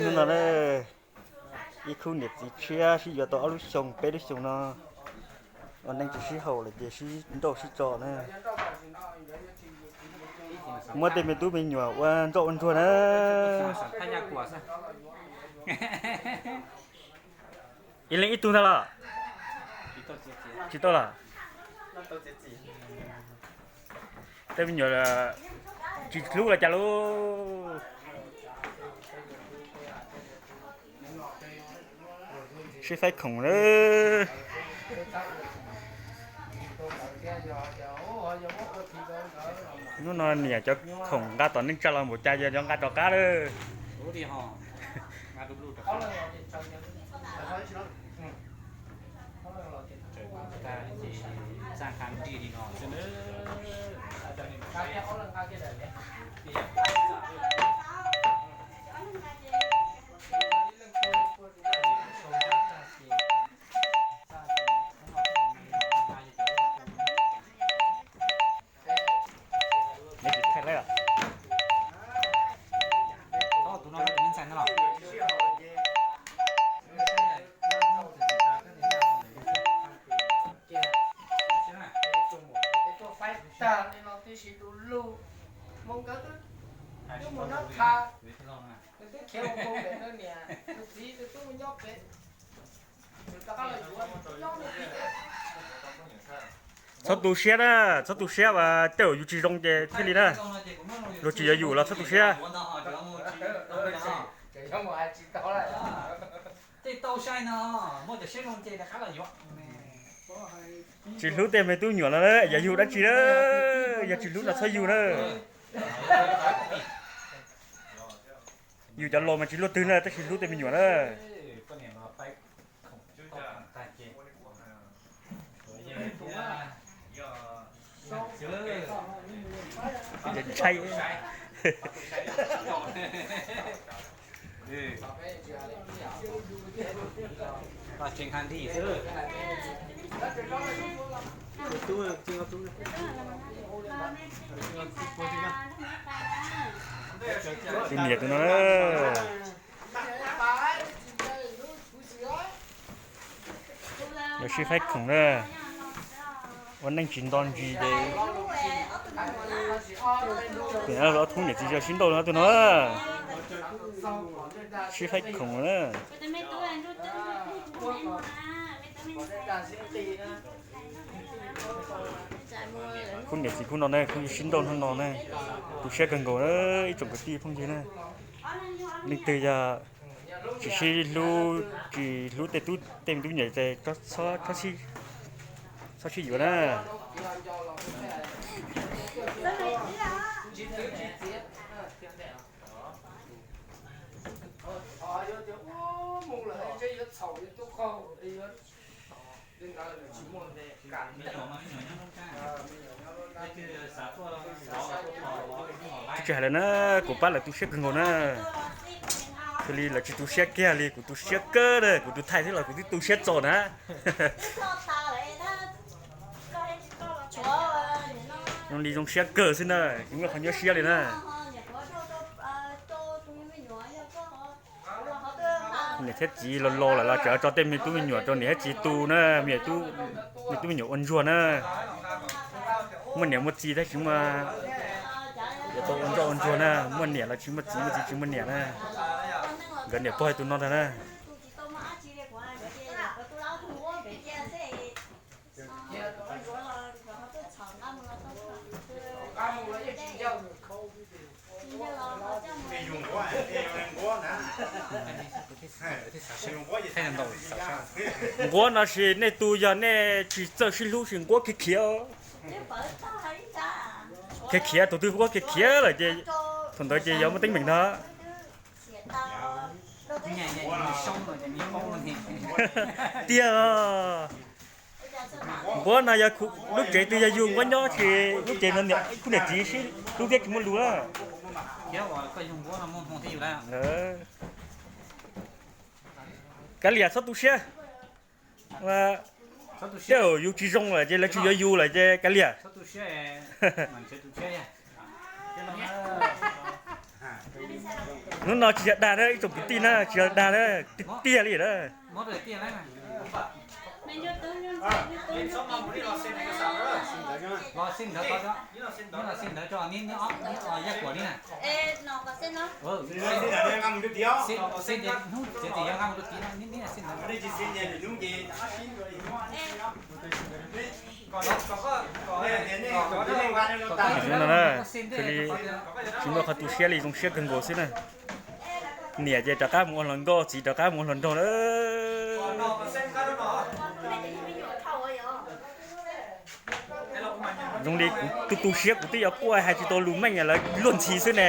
Hnub no na, ib khub niam txiv tshiab sib yuav tau ob lub xyoos peb lub xyoos no, ua neej tsis sib haum lawm ces sib nrauj sib tso na. Muab tej me tub me nyuam ua ntsoj ua ntsuag na. Ib leeg ib tug ntag los? Tsis tau los? Tej me nyuam tsis hlub los cas lauj? Sib faib khoom na. Hnub no niam cov khoom nqa tom neej tsa los npaum cas yog cov nqa rov qab lawm. Txhob tu siab na, txhob tu siab, tej zaum yus tsis zoo ces thiaj li na. Luag tsis yuav yus los txhob tu siab. Tsis hlub tej me tub nyuam no na, yog yug dab tsi na, yog tsis hlub no txhob yug na. Yus cov laus mas tsis luaj twg na, tab sis hlub tej me nyuam na. Ntshai. Tus niam tus no, lawv sib faib khoom na. Ua neej tsis nto ntsis ces, tus no ob tug niam txiv sib nrauj no, tus no sib faib khoom na. Khub niam txiv khub no na, khub sib nrauj hnub no na, tu siab kawg nkaus na, ib tsoom kwv tij phooj ywg na. Leej twg yog tsis sib hlub, tsis hlub tej tub, tej me tub nyuam ces txhob, txhob sib yuav na. Tsis hais lawm na, kuv pab lawv tu siab kawg nkaus na. Xws li lawv tsis tu siab kiag li, kuv tu siab kawg na, kuv tus thaij xwb los kuv twb tu siab txaus na. Zoo li zoo siab kawg xwb na, tsis muaj qhov nyuaj siab li na. Niam thiab txiv los laus lawm los tseem tso tej me tub me nyuam rau niam thiab txiv tu na, me tub me nyuam ua ntsuag na. Muaj niam muaj txiv tab sis mas yuav tau ua ntsoj ua ntsuag na, muaj niam los tsis muaj txiv, muaj txiv tsis muaj niam na. Nkawd niam pog tus no ntag na. Nquab no sis nej tus yog nej tsis txawj sib hlub sis nquab khiav khiav. Khiav khiav, tus twg nquab khiav khiav lawm ces thaum ntawd ces yog muaj teeb meem ntag. Tiag. Nquab no yog lub tsev twg yog yug nquab nyob ces lub tsev no niam, khub niam txiv sib hlub thiab tsis muaj lus na. Kav liam txhob tu siab. Tej zaum yus tsis zoo lawm ces lawv tsis yuav yus lawm ces kav liam. Hnub no tsis yog dag na ib tsoom kwv tij na, tsis yog dag na, tiag tiag li na. Tsis muaj qhov tu siab li, zoo siab kawg nkaus xwb na. Niam ces rov qab mus ua hluas nkauj, txiv rov qab mus ua hluas nraug na. Zoo li kuv tu tu siab kuv twb yuav quaj hais tsis tau lus meej lawv luag ntxhi xwb ne.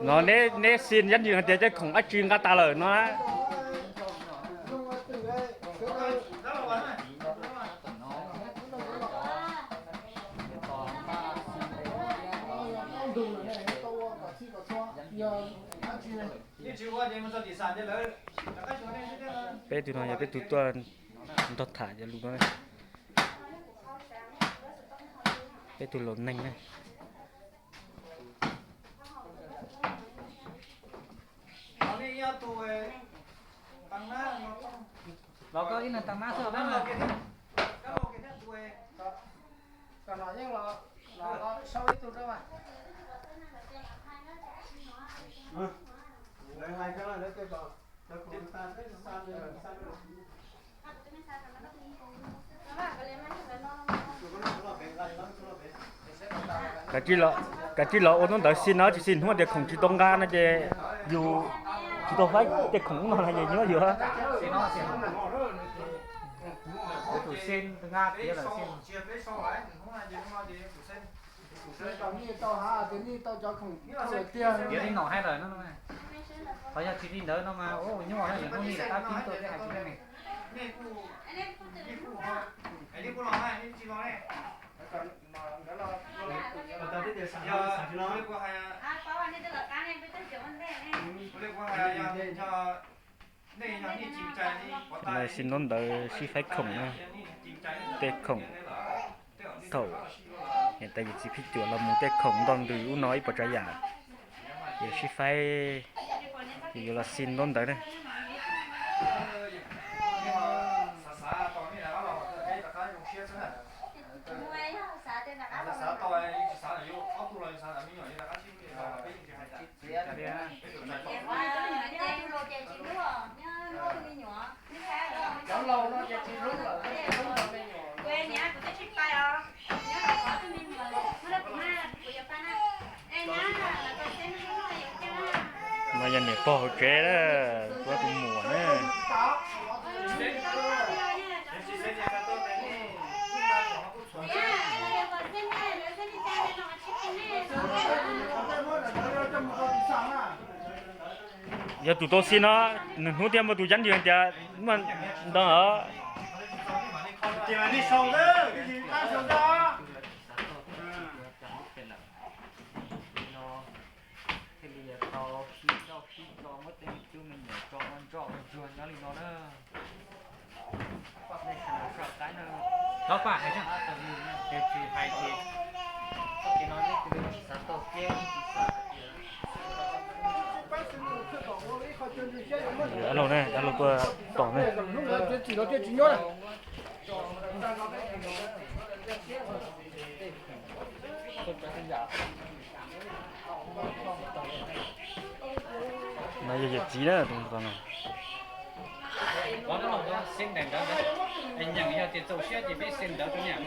No neb, neb xin Yab Ntws hais tias cov khoom dab tsi nqa tas lawm no na. Peb tug no yog peb tug tuaj nrog tham cov lus no. Peb tug laus neeg na. Los koj ib leeg tag mab xwb. Kav tsij los ua hnub ntawd xin no, tsis xin hnub tias khoom tsis tau nqa no ces yus tsis tau faib tej khoom no na, yus nyob yus. Tus xin nqa tiav lawm xwb. Tiav li no hais lawm no, qhov yog tsis li ntawd no mas nyuaj na, yog hnub nij rov qab pib tuaj thiab hais tsis meej. Mas xin ntaub ntawv sib faib khoom na, tej khoom thaum niam tais yawm txiv phij cuam los mus tej khoom ntau ntws ub no ib puas tsav yam, ces sib faib, ces yuav los xin ntaub ntawv na. No yog niam pog hauv tsev, kuv tus muam na. Yog tus tau xin no, nws hnub thiaj muaj tus yab nws tias muaj ntau os. Thiaj li tau khib zoj khib tso muab tej me tub me nyuam tso ua ntsoj ua ntsuag nyob li no na. Nej sawv daws soj qaib na. Thov pab hais na, tes tsis hais ces txoj kev no nej twb tsis xav tau thiab tsis xav hais tias. Dab laug ne, dab laug tuaj tos ne. No yog yawm txiv na, tus no. Nyeem yog tias txaus siab ces peb xin ntawv rau niam.